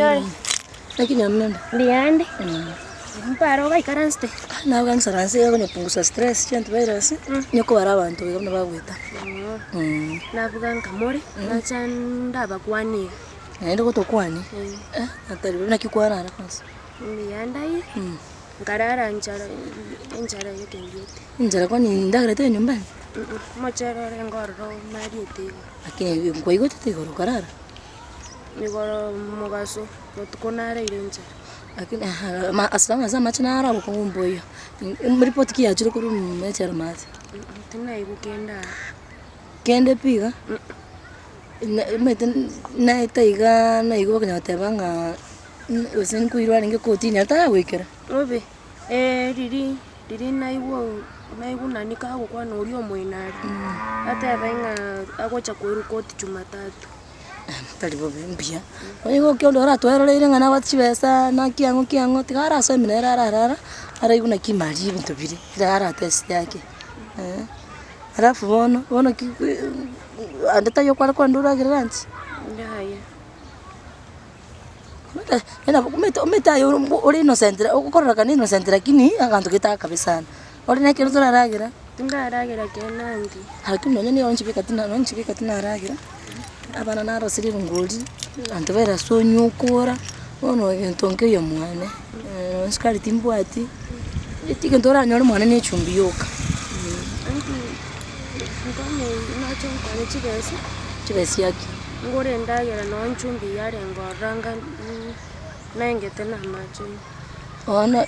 Mbuyore. Naki nyamende? Mbuyande. Mpare ogaikaransete. Naye nsaranse iga konya pungusa stress chia antivirus, onye kobara abanto iga buna bagoeta. Nabuga nkamore, nacha ndabakwanie iga. Naende gotokwanie, atari bobe naki kwarara kwanza? Mbuyande aye, nkarara nchara enchara ekendiete. Enchara kwani endagera teri nyumbani? Omochere orenge ororo nariete igoro. Lakini nkwaigotete igoro okarara? Igoro mogaso, botuko naraire enchara. Lakini ma as long as amache naro obokong'u mboiyo, ripoti ki yachire korwa echela maate? Tinaigwa kende aro. Kende pi iga, omanyete naete igaa naigwa bakonyara goteba ng'a gose nkoirwa arenge kotini ere taragoikera. Bobe, riria riria naigwa naigwa nani kagokwana oria omoino aria, atebe ng'a agocha koirwa koti jumatatu. Tari bobe, mbuya. Onye igo okio onde oratweroreire ng'a nabwate chibesa naki ang'o ki ang'o, tiga arasome nere ararara, araigwe naki maria ebinto biria, ekero aratest ake eh. Alafu bono, bono ki ande taiyo kware kogenda oragere lunch? Yaya. Omanyete omanyete aye ore innocent okororekana innocent lakini aganto gete akabe sana. Ore na ekero toraragera. Tindaragera kende aunty. Lakini nonye nigo nchibeka tina nonye nchibeka tinaragera, abana narosire erongori, abanto bare ase onywa okora, bono egento nkeiyo mwane, nonye sukari timbwati, egento oranyore mwane na echumbi yoka. Aunty nkonye nache nkonye chibesa. Chibesa chiaki? Ngore endagera nonye echumbi yarenge ororo anga naengete na amache. Bono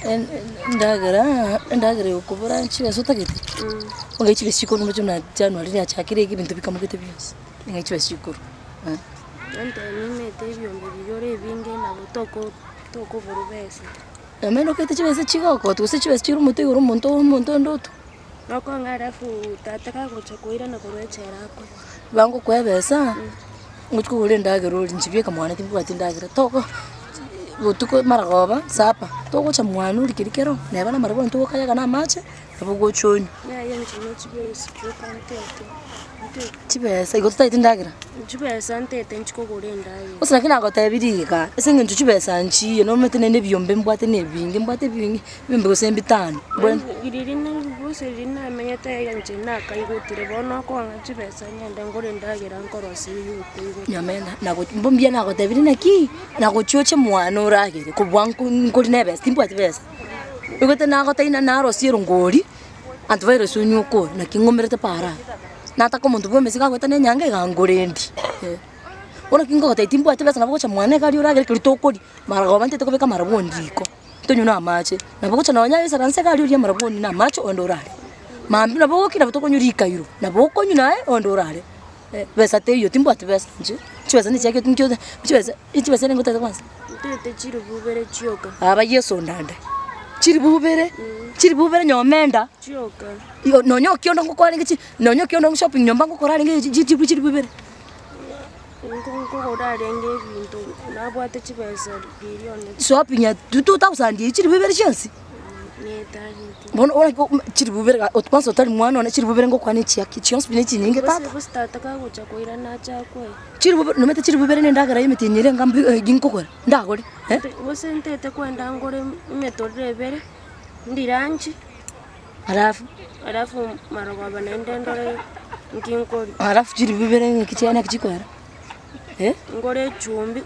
endagera, endagera egokobora chibesa otagete, onye chibesa chikorwa mboche buna January riachakire iga ebinto bikamogete bionsi, nigo chibesa chikorwa. Entebe nimete ebiombe biria ore ebinge nabo toko tokoborwa besa. Omanyete okete chibesa chigokotwa gose chibesa chire omotwe igoro omonto omonto onde otwa. Nokong'a alafu tata kagocha koirana korwa echela akwe. Bangokoa ebesa, ngochi kogora endagera orie inche bieka mwane timbwati endagera toko botuko maragoba supper, togocha mwane orie keria kero, neba na amarabwani togokayaga na amache, nabo ogocha onywe. Yaya inche ne chibesa chioka ntete, ntete. Chibesa igo totaete endagera? Chibesa ntete nchi kogora endagera. Gose naki nagotebirie iga, ase eng'encho chibesa nchiiyo nomanyete naende ebiombe mbwate na ebinge, mbwate ebinge, ebiombe gose mbitano, mbwene. Riria gose riria namenyete iga inche nakaigotire bono okong'a chibesa ng'ende ngore endagera nkorosia eywo okoigota. Nyamena nago mbo mbuya nagotebirie naki, nagochia oche mwane oragere kobua nko nkori na ebesa timbwati besa. Oigwete nagotebia na narosie erongori, antivirus onywe okore naki ng'omerete para aa. Nataka omonto bwa emesigo agoeta na enyange iga nkorendi eh. Bono ki nkogotebia timbwati besa nabo ogocha mwane iga aria oragere keria tokoria, maragoba ntete kobeka amarabwoni riko, tonywe na amache, nabo ogocha nonye oisaranse iga aria orie amarabwoni na amache ogende orare. Mambia nabo ogokina nabo tokonywa rikairo, nabo okonywa naye ogende orare eh, besa teiyo timbwati besa inche, chibesa nichiake nkio chibesa chibesa nigo otagete kwanza. Ntete chiribu ibere chioka. Aba yeso ondande, chiribu ibere, chiribu ibere nyomenda. Chioka. Igo nonya okiondo ngokora chi nonya okiondo shopping nyomba ngokora arenge chi chiribu chiribu ibere. Nko nkogora arenge ebinto nabwate chibesa riria one. Shopping ya two thousand eywo chiribu ibere chionsi? Netagete. Bono orake chiribu ibere ga kwanza otari mwana one chiribu ibere ngokwana echiaki chionsi pi nechinyinge Gose tata. gose tata kagocha koirana ache akwe. Chiribu ibere nomanyete chiribu ibere na endagera ya emetienyi ere enga mbi nkogora ndagore eh. Gose ntete kwenda ngore emetoriro ebere, ndiranchi. Alafu. Alafu marogoba naende ndore nki nkoria. Alafu chiribu ibere ng'aki chiane naki chikoera eh? Ngore echumbi,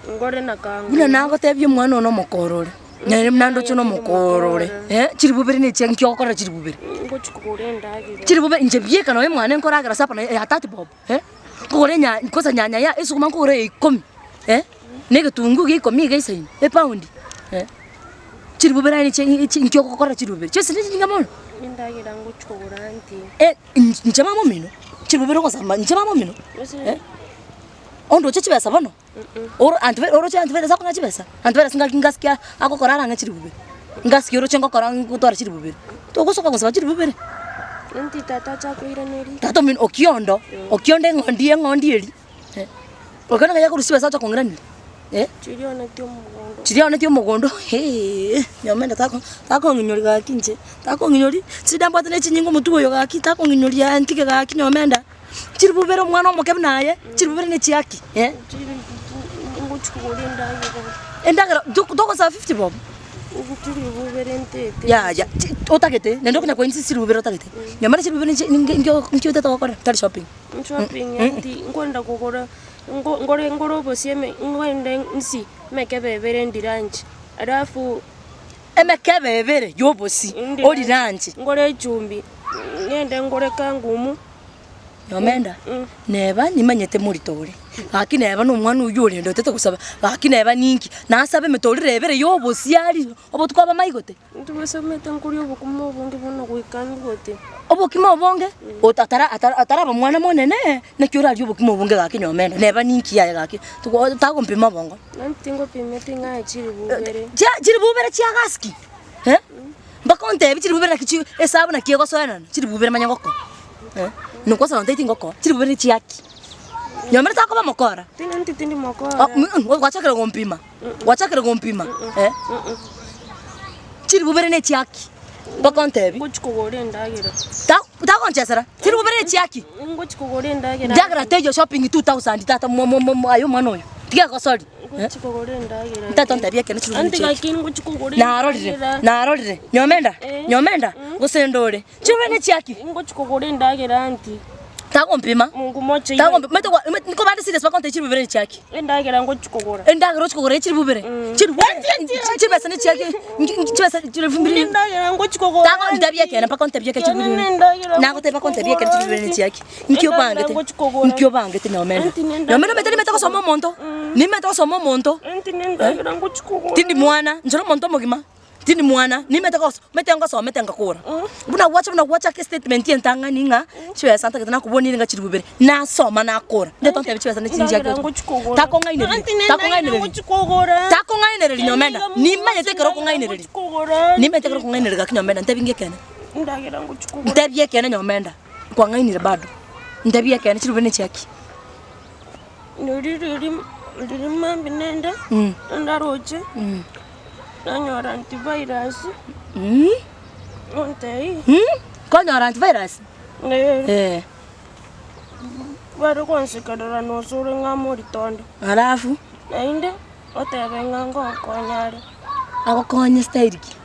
ngore na kanguru. Buna nagotebia omwana one omokoro ore, nere buna ndoche na omokoro ore eh, chiribu ibere na echiaye nki ogokorera chiribu ibere? Ngochi kogora endagera. Chiribu ibere inche bieka nonye mwane nkoragera supper naye ya thirty bob eh, nkogora enya kosa nyanya ya esukuma nkogora ya ikomi eh, na egetunguu gia ikomi iga isaine, epaundi eh. Chirubere aye niche echi inki ogokora chirubere? Chionsi ne chinyinga mono. Endagera ngochia kogora aunty. Eh, inche mama omino, chirubere ogosamba inche mama omino, eh, ondoche chibesa bono, oro anti oroche antivirus akong'a chibesa? Antivirus ngaki ngasikia agokora arang'e chirubere, ngasikia oroche ngokora ngotwara chirubere, togosoka gosaba chirubere. Aunty tata acha akoiranerie. Tata omino okiondo, okiondo eng'ondi eng'ondi eria. Eh, okero ng'a yakorusia chibesa agocha kong'iraneria, eh. Chiria onetie omogondo. Chiria onetie omogondo heee, nyomenda tako takong'inyori gaki inche, takong'inyori, chida mbwate na echinyinga omotwe oyo gaki takong'inyoria aye ntige gaki nyomenda, chiribu bere omwana omoke buna aye, chiribu bere na echiaki eh. Chiri. Ngochi kogora endagera. Endagera to- togosaba 50 bob? Chiri bubere ntete. Yaya, chi otagete, naende okonya koinsi chiri bubere otagete. Nyomara chiri bubere nchi ninki nkio nki otagete gokora tari shopping. Shopping anti nkwenda kogora, ngo ngore ngore obosie eme ngende nsi emekebe ebere ndiranche, alafu. Emekebe ebere y'obosie oriranche. Ngore echumbi, ngende ngore kangumu. Nyomenda, neba nimanyete morito ore, gaki neba nomwana oyio orende otete gosaba, gaki neba ninki, nasabe emetorero ebere y'obosiari obotuko abamaigote. Intwe basomete nkoria obokima obonge bono goika ndugote. Obokima obonge, ota atara atara ataraba mwana monene, naki orarie obokima obonge gaki nyomenda, neba ninki yaye gaki, togo tagompima obongo. Nani tingopimeti ng'a chiri bubere. Chia chiri bubere chia gaski, eh, mpaka ontebie chiri bubere naki chi esabu naki egosoenana, chiri bubere manya gokora, eh, nokwasaba ntaeti ngokora, chiri bubere chiaki. Nyomenda takoba mokora. Tindi tindi mokora. Gwachakire gompima, gwachakire gompima, eh. Chiri bubere ne chiaki, mpaka ontebie. Ngochi kogora endagera. Ta tagonchesera, chiri bubere ne chiaki. Ngochi kogora endagera. Endagera teiyo shopping 2000 tata mo mo mo aye omwana oyo, tiga egosori. Ngochi kogora endagera. Tata ontebie ekero chiri bubere Anti chiaki. gaki ngochi kogora Narorire, endagera. narorire, nyomenda, Eh. nyomenda, gose ndore, chiri bubere ne chiaki. Ngochi kogora endagera anti. Tagompima, Mungu moche igo. tagompima, omanyete gwa omanyete niko bande serious bagontebia chiri bubere ne chiaki. Endagera ngochi kogora. Endagera ochi kogora chiri bubere, chiri bubere, chibesa ne chiaki, chibesa chilifu mbili. Endagera ngochi kogora. Tagontebia ekeene mpaka ontebie eke chiri Kiane bubere. nendagera Nagotebia mpaka ontebie ekere chiri bubere ne chiaki. Nki Endagera obangete, ngochi kogora. nki obangete nyomenda. Anti nendagera Nyomenda omanyete nimanyete gosoma omonto, nimanyete gosoma omonto, Anti nendagera ngochi kogora. tindi mwana, inche na omonto omogima. Tindi mwana, nimete goso mete ngosomete ngakora. Buna gwacha buna gwachaka estatement entang'ani ng'a chibesa ntagete nakobonire ng'a chiri bubere, nasoma nakora. Ndete ontebie chibesa ne chinchi Endagera ngochi kogora. Takong'ainereria, Anti nendagera takong'ainereria. ngochi kogora. Takong'ainereria nyomenda, nimanyete ekero okong'ainereria. Kogora. Nimanyete ekero okong'ainereria gaki nyomenda, ntebi nge ekeene. Endagera ngochi kogora. Ntebi ekeene nyomenda, kwang'ainire bado. Ntebi ekeene chiri bubere ne chiaki. Riria riria riria mambia nende, ndaroche. Nanyora antivirus, ontebia. Konyora antivirus? Eh. Bare gonsekerera nosore ng'a moritondo. Alafu? Naende otebe ng'a ngonkonya are. Agokonye style ki?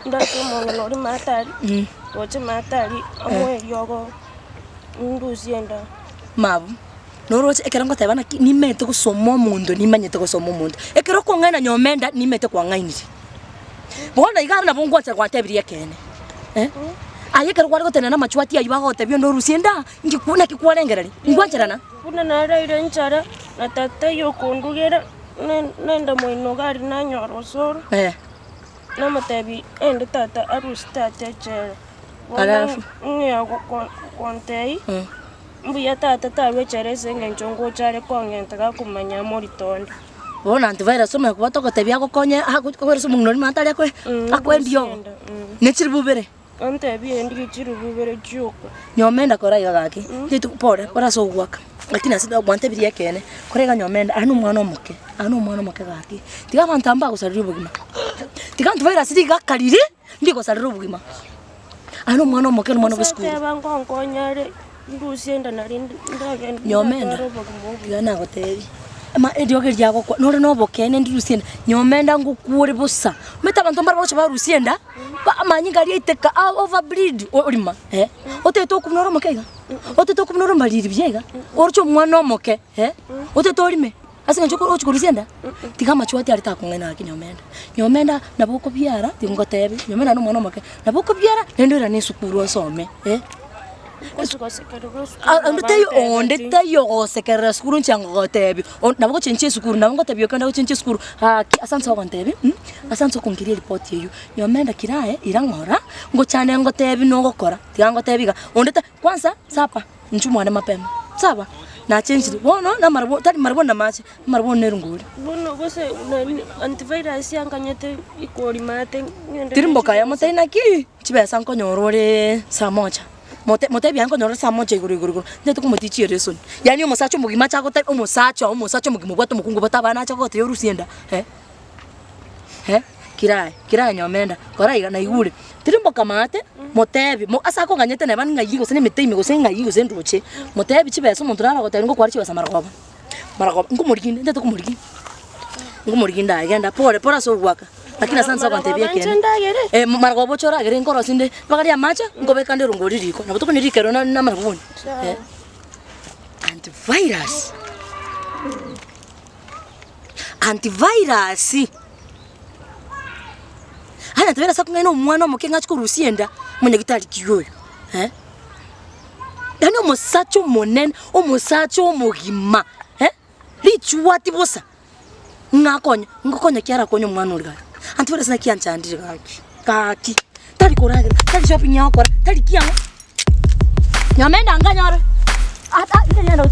Ndake omong'ina oria matari, roche matari amoe eriogo ndusie enda. Mabu. Noroche ekero ngoteba naki nimanyete gosoma omonto nimanyete gosoma omonto. Ekero okong'aina nyomba enda nimanyete kwang'ainire. Bono iga aria nabo ngwancha gwantebirie ekeene eh, aye ekero kware gotenena na amachwati aywo bagotebia onde orusie enda, nki naki kwarengereria? Ingwancherana? Buna naraire enchara, na tata oyio okondugera, ne- nende moino iga aria nanyora osoro, Eh. namotebia ende tata arusie tata echela. Bono Alafu? ng'ea goko gontebia. Mbuya tata tarwechere ase engencho ngocha are kong'enta gakomanya morito onde. Bono antivirus omanye koba togotebia agokonye agokoere ase omong'ina oria manya tari akoe akoe endiogo, ne chiribu ibere. Ontebie endigie chiribu ibere chioka. Nyomenda kora iga gaki, rituko pore, pore ase ogoaka, lakini ase gwantebirie ekeene, kora iga nyomenda, aye na omwana omoke, aye na omwana omoke gaki, tiga abanto aba mbagosareria obogima, tiga antivirus rigaka riria, ndigosarera obogima. Aye nomwana omoke nomwana bw'esukuru. Gose ngonkonya are ndusie enda nari ndagende Nyomenda, ndatware obogima obuya. tiga nagotebi, ama eriogi riagokwa nore na obokeene ndirusie enda, nyomenda ngokwore bosa. Omanyete abanto mbare bagocha barusia enda, ba amanyinga aria aiteka a over bleed orima eh, otagete okobua nore omoke iga, otagete okobua nore ombariri buya iga, oroche omwana omoke eh, otagete orime. Ase eng'encho oko ogochia korusia enda, tiga amachwati aria takong'aina gaki nyomenda. Nyomenda nabo okobiara, tiga ngotebi, nyomenda na omwana omoke, nabo okobiara naende oirane esukuru osome eh. Gochi gosekererwa esukuru Ah, onde taiyo onde nabantebeti. taiyo ogosekerera esukuru inche ngogotebi, on nabo gochenchia esukuru, nabo ngotebia okende gochenchia esukuru, gaki ase nse ogontebi ase nse okongiria eripoti eywo, nyomenda kira aye ira ng'ora, ngochane ngotebi nogokora, tiga ngotebi iga, onde ta kwanza sapa. Inchuo mwane mapema, sawa? Nachenchire, bono namarabwo tari marabwo na amache, amarabwo na erongori. Bono gose nani antivirus yankanyete ikori maate ng'ende Tirimboka aya motebi naki, chibesa nkonyora ore saa moja, mote motebi aye nkonyora ore saa moja igoro igoro igoro, ntagete komotichia eresoni. Yaani omosacha omogima acha agotebi omosacha omosacha omogima obwate omokungu obwate abana ache gogotebia orusie enda eh. Eh, kira aye, kira aye nyomenda, kora iga naigure, tirimboka maate, motebi, mo ase akong'anyete neba ng'ai gose na emete ime gose ng'ai gose ndoche, motebi chibesa omonto naro agotebia ngokware chibesa marogoba, marogoba, nkomorigia inde, ntagete komorigia. Ngomorigia ndaye genda pore pore ase ogoaka, lakini ase nse ogontebia Marogoba inche ekeene. ndagere. Eh, marogoba oche oragere nkorosie nde mpaka riria amache, nkobeka nde erongori riko, nabo tokonywa rikero na namara kobua. Sawa. Eh. Antivirus, antivirus, yaani antivirus akong'aina omwana omoke ng'a achie korusia enda, omonyagitari ki oyo eh? Yaani omosacha omonene, omosacha omogima eh, richuati bosa, ng'a akonye, ngokonya ki arakonye omwana oria gaki? Antivirus naki anchandire gaki, gaki, tari koragera, tari shopping agokora, tari ki ang'o. Nyomenda nkanyore, ata, ata,